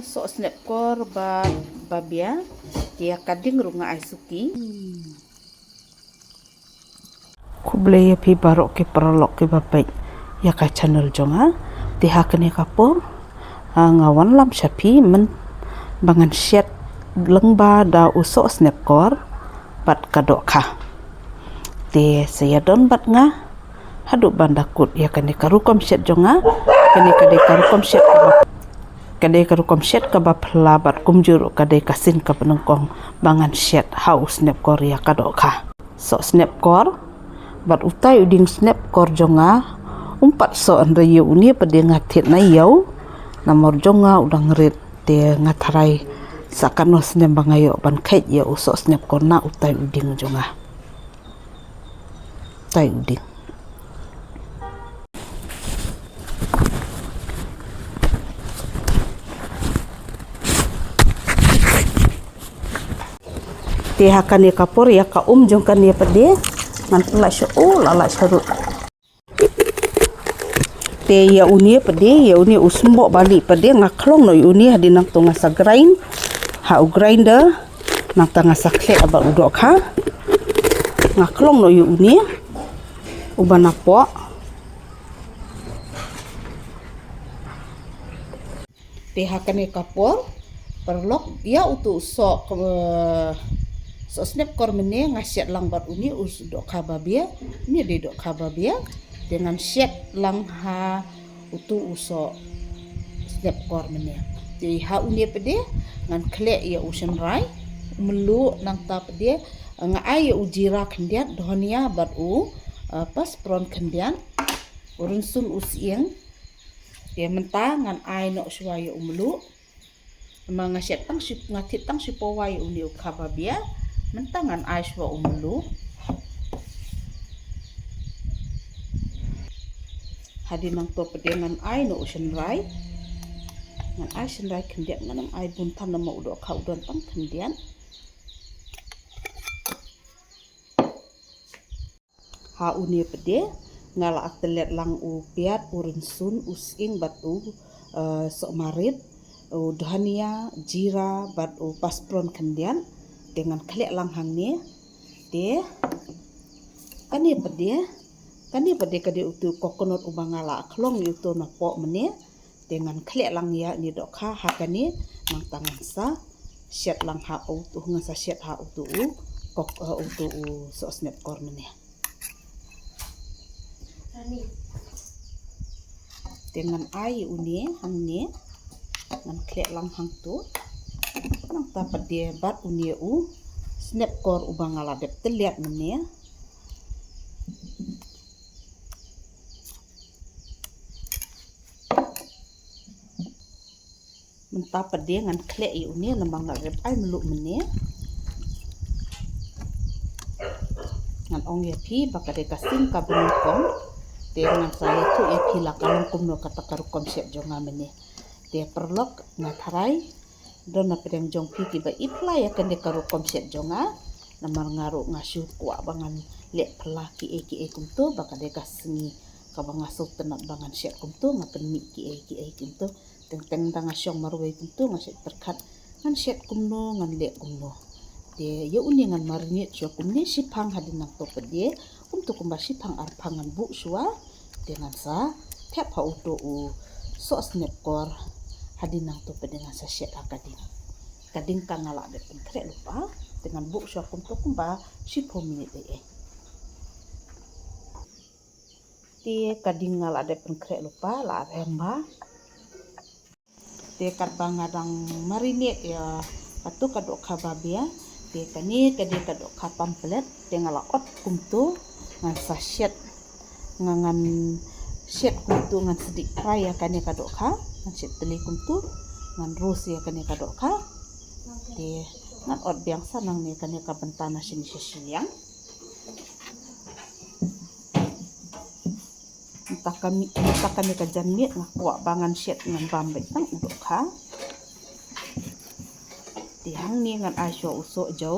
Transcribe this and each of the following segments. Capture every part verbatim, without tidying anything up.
Sohsnep kor bad babia. Te ïa ka ding ruh nga ai suki. Khublei ïa phi baroh ki paralok kiba peit ïa ka channel jong nga. Te ha kane ka por, ah, nga wanlam sha phi mynba ngan shet lyngba da u sohsnep kor bad ka dohkha. Te sa ïa don bad nga haduh ban da kut ïa kane ka rukom shet jong nga. Kane ka dei ka rukom shet kaba, ka dei ka rukom shet kaba phylla bad kumjuh ruh ka dei ka sien kaba nyngkong ba ngan shet ha u snep kor ïa ka dohkha. Sohsnep kor bad utai u dieng snep kor jong nga um pat soh, hynrei ïa une pat de nga thied na ïa u, namar jong nga u dang rit. Te nga tharai sa katno snem ba nga ïoh ban kheit ïa u sohsnep kor na utai u dieng jong nga. Utai u dieng. Te ha kane ka por ïa ka um jong kane pat de ngan pynlait sha u, la lait sha rud. Te ïa une pat de, ïa une u symboh bali pat de nga khlong noh ïa une, hadien nangto nga sa grind ha u grinder. Nangta nga sa khleh bad u dohkha. Nga khlong noh ïa une uba napoh. Te ha kane ka por paralok, ïa uto u soh, eh, sohsnep kor mynne nga shet lang bad une u dohkha babia. Une dei dohkha babia. Te ngan shet lang ha uto u sohsnep kor mynne. Te ha une pat de ngan khleh ïa u shynrai, u mluh, nangta pat de nga ai ïa u jira khyndiat, dhania bad u, eh, paspron khyndiat, u rynsun u sying. Te mynta ngan ai noh shuwa ïa u mluh. Namar nga shet tang shi, nga thied tang shi pawa ïa une u kha babia. Mynta ngan ai shuwa u mluh. Hadien nangto pat de ngan ai noh u shynrai. Ngan ai shynrai khyndiat, ngan ym ai bun than namar u dohkha u don tang khyndiat. Ha une pat de nga la tylliat lang u piat, u rynsun, u sying bad u, eh, sohmarit, u dhania, jira bad u paspron khyndiat. Te ngan khleh lang hangne. Te kane pat de, kane pat de ka dei uto u coconut uba nga la khlong ïa uto napoh mynne. Te ngan khleh lang ïa une dohkha ha kane, nangta ngan sa shet lang ha uto, ngan sa shet ha uto u kok, eh, uto u sohsnep kor mynne. Te ngan ai une hangne, ngan khleh lang hangto. Nangta pat de bad une u snep kor uba nga la dep tylliat mynne. Mynta pat de ngan khleh ïa une namar nga la dep ai mluh mynne. Ngan ong ïa phi ba ka dei ka sien kaba nyngkong. Te ngan sa ïathuh ïa phi la ka long kumno kata ka rukom shet jong nga mynne. Te paralok, nga tharai don na pdeng jong phi kiba i phylla ïa kane ka rukom shet jong nga. Namar nga ruh nga shu kwah ba ngan leh phylla kiei kiei kumto, ba ka dei ka sngi kaba nga sngewtynnat ba ngan shet kumto, nga pynmih kiei kiei kumto. Teng teng da nga shong marwei kumto nga shet pyrkhat ngan shet kumno, ngan leh kumno. Te ïa une ngan marinate shuwa kumne shiphang, hadien nangto pat de kumto kumba shiphang arphang ngan buh shuwa. Te ngan sa thep ha uto u sohsnep kor, hadien nangto pat de ngan sa shet ha ka ding. Ka ding ka nga la dep pynkhreh lypa. Te ngan buh shuwa kumto kumba shiphew minit ei ei. Te ka ding nga la dep pynkhreh lypa, la rem bha. Te katba nga dang marinate ïa kato ka dohkha babia. Te kane ka dei ka dohkha pamplet, te nga la ot kumto, ngan sa shet, nga ngan shet kumto, ngan sa deep fry ïa kane ka dohkha, ngan shet tylli kumto, ngan roast ïa kane ka dohkha. Te ngan ot biang sa nangne kane ka bynta na shane sha shiliang. Mynta ka mi-, mynta kane ka janmiet nga kwah ba ngan shet ngan bam beit tang u dohkha. Te hangne ngan ai shuwa u soh jaw.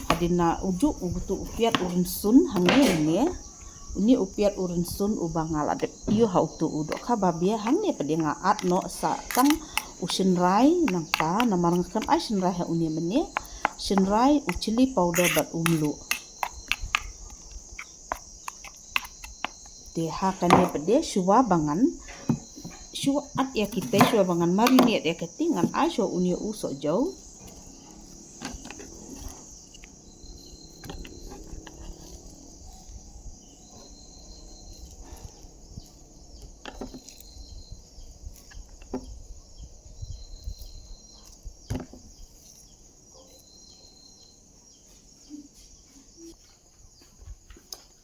Hadien na u juh uto u piat u rynsun hangne, une. Une u piat u rynsun uba nga la dep ïoh ha uto u dohkha babia, hangne pat de nga add noh sa tang U shynrai nangta, namar nga khlem ai shynrai ha une mynne. Shynrai, u chilli powder bad u mluh. Te ha kane pat de shuwa ba ngan, shuwa at ïa kitei, shuwa ba ngan marinate ïa kitei, ngan ai shuwa une u sohjaw.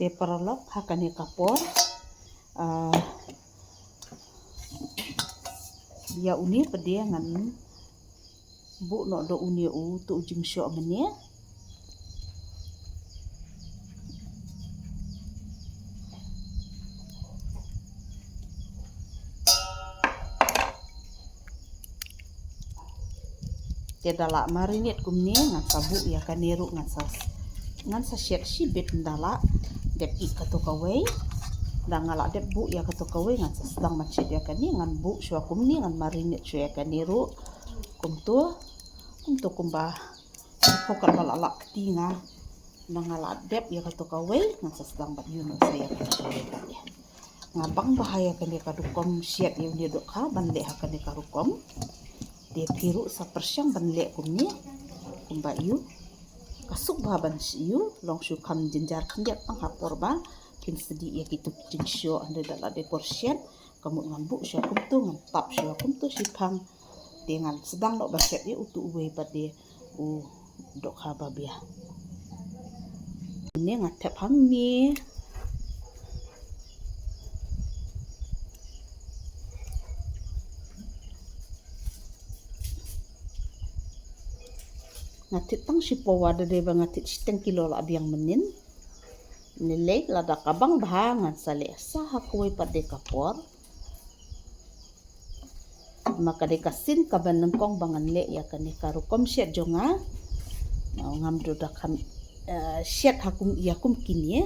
Te paralok, ha kane ka por, ah, ïa une pat de ngan buh noh da une u, uto u jingshoh mynne. Te da la marinate kumne, ngan sa buh ïa kane ruh, ngan sa, ngan sa shet shibit, da la dep ih kato kawei. Da nga la dep buh ïa kato kawei, ngan sa sdang ban shet ïa kane, ngan buh shuwa kumne, ngan marinate shuwa ïa kane ruh. Kumto, kumto kumba, ko ka la lah kti nga. Da nga la dep ïa kato kawei, ngan sa sdang ban ïuh noh sa ïa kane kawei pat de. Nga bang bha ïa kane ka rukom shet ïa une u dohkha ban leh ha kane ka rukom. Te phi ruh sa pyrshang ban leh kumne, kumba ïu. Ka suk bha ban ïu, long shu kham jynjar khyndiat tang ha por ba phin sdieh ïa kito ki jingshoh, hynrei da la dei por shet, ka mut ngan buh shuwa kumto, ngan tap shuwa kumto shiphang. Te ngan sdang noh ban shet ïa uto uwei pat de u dohkha babia. Une nga thep hangne. Nga thied tang shi pawa, da dei ba nga thied shiteng kilo la biang mynnin. Lei lei lada ka bang bha ngan sa leh sa ha kawei pat de ka por. Ma ka dei ka sien kaba nyngkong ba ngan leh ïa kane ka rukom shet jong nga. Ngam duh da kham, eh, shet ha kum, ïa kum kine.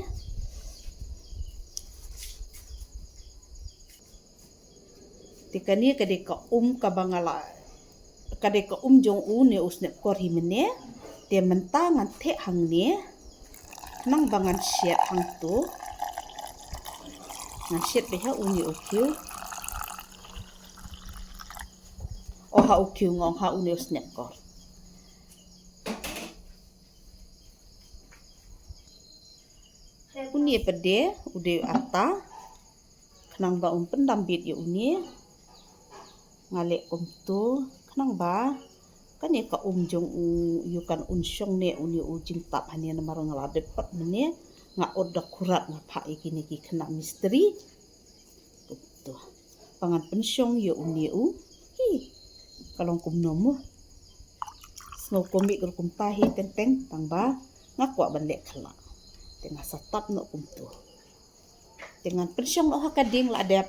Te kane ka dei ka um kaba nga la, ka dei ka um jong une u snepkor hi mynne. Te mynta ngan theh hangne. Khnang ba ngan shet hangto. Ngan shet beit ha une u khiew. O ha u khiew, nga ong ha une u snepkor. Une pat de u dei u atta. Khnang ba un pyndam beit ïa une. Nga leh kumto khnang ba kane ka um jong u ïoh kan un shong ne une u jingtap hangne, namar nga la dep pat mynne nga ot da kurat, nga phah ïa kine ki khynnah mistri. Kumto. Ba ngan pynshong ïa une u. Hi. Ka long kumno mo. Sngew kumik ruh kumta hi teng teng, tang ba nga kwah ban leh khyllah. Te nga sa tap noh kumto. Te ngan pynshong noh ha ka dieng la dep.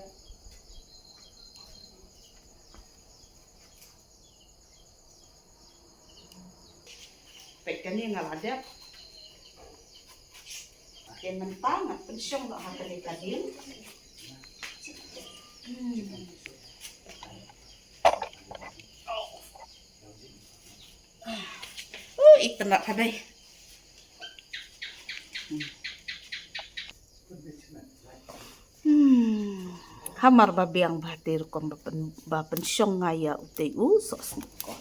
Peit kane nga la dep. Te mynta ngan pynshong noh ha kane ka dieng. Hmm. Oh, itynnad ha dei. Hmm. Hmm. Hamar ba biang bha te rukom ba pyn, ba pynshong nga ïa utei u sohsngewkor.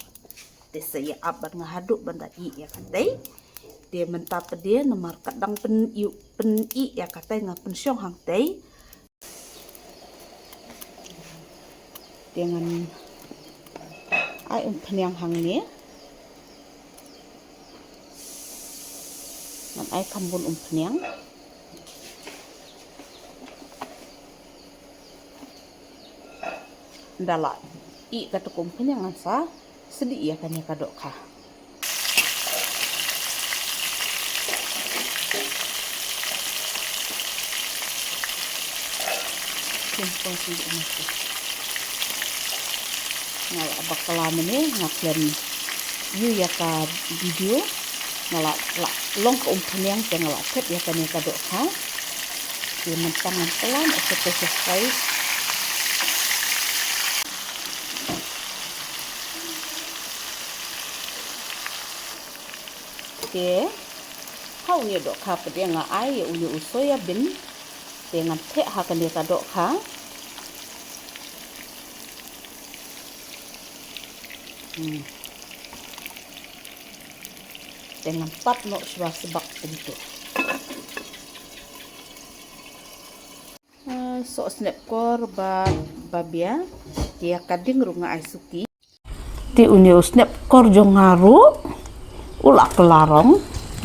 Te sa ïa ap bad nga haduh ban da ih ïa katei. Te mynta pat de namar ka dang pyn, ïu, pyn ih ïa katei, nga pynshong hangtei. Te ngan ai umphniang hangne. Ngan ai kham bun umphniang. Da la ih kata ka umphniang ngan sa sdieh ïa kane ka dohkha. Nga la bakla mynne, nga khlem ïoh ïa ka video, nga la, la long ka umphniang te nga la thep ïa kane ka dohkha. Te mynta ngan kylla noh shatei shatei. Te ha une u dohkha pat nga ai ïa une u soya bean. Te ngan theh ha kane ka dohkha. Hmm. Te ngan tap noh shuwa sbak kumtu. Ah, soh snep kor ba, ba bia. Te ïa ka ding ruh nga ai suki. Te une u snep kor jong nga ruh u la kylla rong,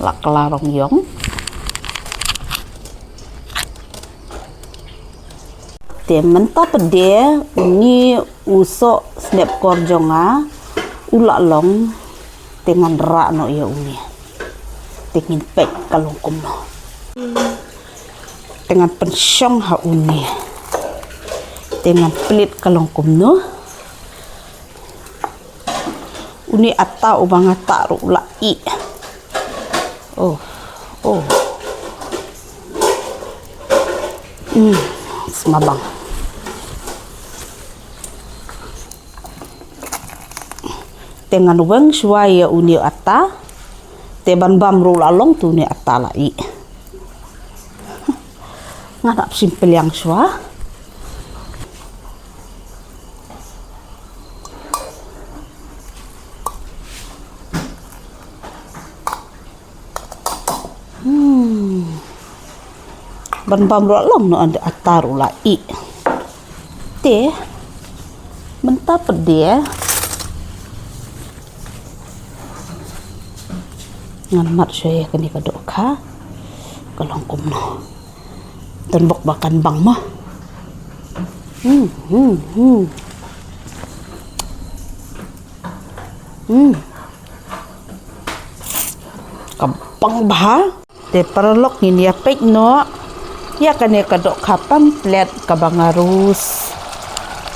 la kylla rong ïong. Te mynta pat de une u soh snep kor jong nga u la long. Te ngan rah noh ïa une. Te ngin peit ka long kumno. Te ngan pynshong ha une. Te ngan peit ka long kumno. Une u atta uba nga tah ruh u la ih. Oh, oh. Hmm, sngewbang. Te ngan weng shuwa ïa une u atta. Te ban bam ruh la long, te une u atta la ih. Ngan hap shim pylliang shuwa. Hmm. Ban bam ruh long, une u atta ruh la ih. Te mynta pat de ngan mad shuwa ïa kane ka dohkha. Ka long kumno. Tang bok ba kan bang mo. Hmm, hmm, hmm. Hmm. Ka bang bha. Te paralok, ngin ïa peit noh ïa kane ka dohkha pamplet kaba nga roast.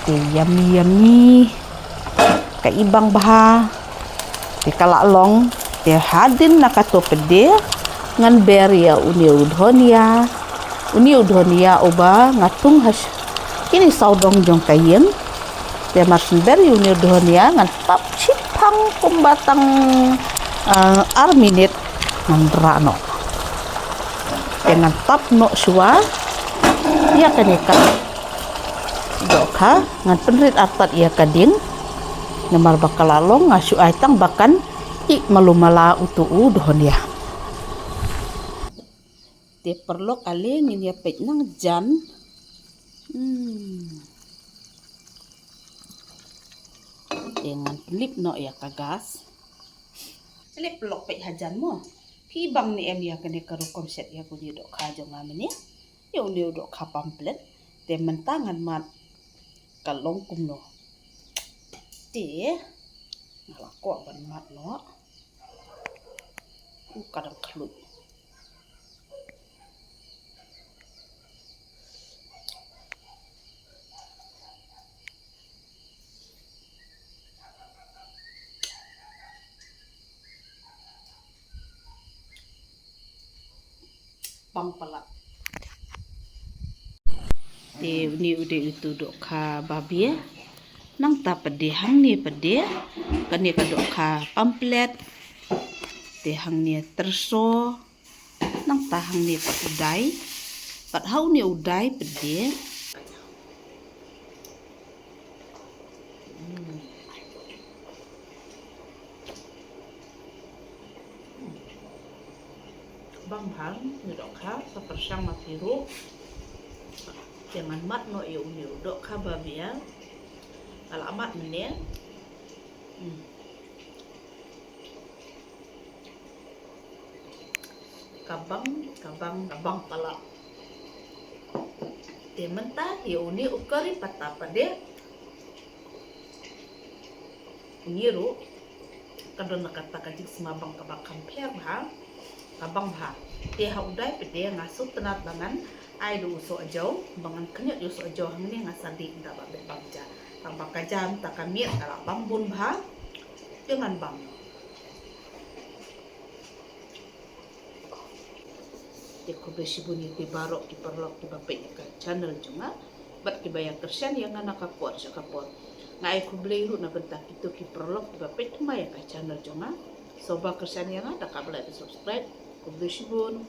Te yummy yummy. Ka i bang bha. Te ka la long. Te hadien na kato pat de ngan ber ïa une u dhonia. Une u dhonia uba nga thung ha sh-, kine sawdong jong ka ïing. Te mar shu ber ïa une u dhonia ngan tap shiphang kumba tang, ah, ar minit ngan rah noh. Te ngan tap noh shuwa ïa kane ka dohkha, ngan pynrit artat ïa ka ding. Namar ba ka la long, nga shu ai tang ba kan ih malu mala uto u dhonia. Te paralok ale, ngin ïa peit nang jan. Hmm. Te ngan lip noh ïa ka gas. Ale paralok, peit hajan mo. Phi bang ne em ïa kane ka rukom shet ïa une u dohkha jong nga mynne. Ïa une u dohkha pamplet. Te mynta ngan mad ka long kumno. Te nga la kwah ban mad noh. U ka dang khluit. Bang palat. Te une u dei uto u dohkha babiang. Nangta pat de hangne pat de. Kane ka dohkha pamplet. Te hangne tyrso. Nangta hangne pat u dai. Pat ha une u dai pat de. Hmm. Bang bha une u dohkha, sa pyrshang ma phi ruh. Te ngan mad noh ïa une u dohkha babiang. Nga la mad mynne. Hmm. Ka bang, ka bang, ka bang palat. Te mynta ïa une u kari patta pat de. Une ruh ka don na kata ka jingsma bang kaba kham pher bha, ka bang bha. Te ha u dai pat de nga sngewtynnat ba ngan ai da u sohjaw, ba ngan khñiot ïa u sohjaw hangne, nga sa dih ynda ba beh bang ja. Tang ba ka ja mynta ka miet ka la bam bun bha. Te ngan bam. Te khublei shibun ïa phi baroh ki paralok kiba peit ïa ka channel jong nga bad kiba ïa kyrshan ïa nga na ka por sha ka por. Nga ai khublei ruh na bynta kito ki paralok kiba peit thymmai ïa ka channel jong nga. So ba kyrshan ïa nga da kaba like, subscribe. Khublei shibun.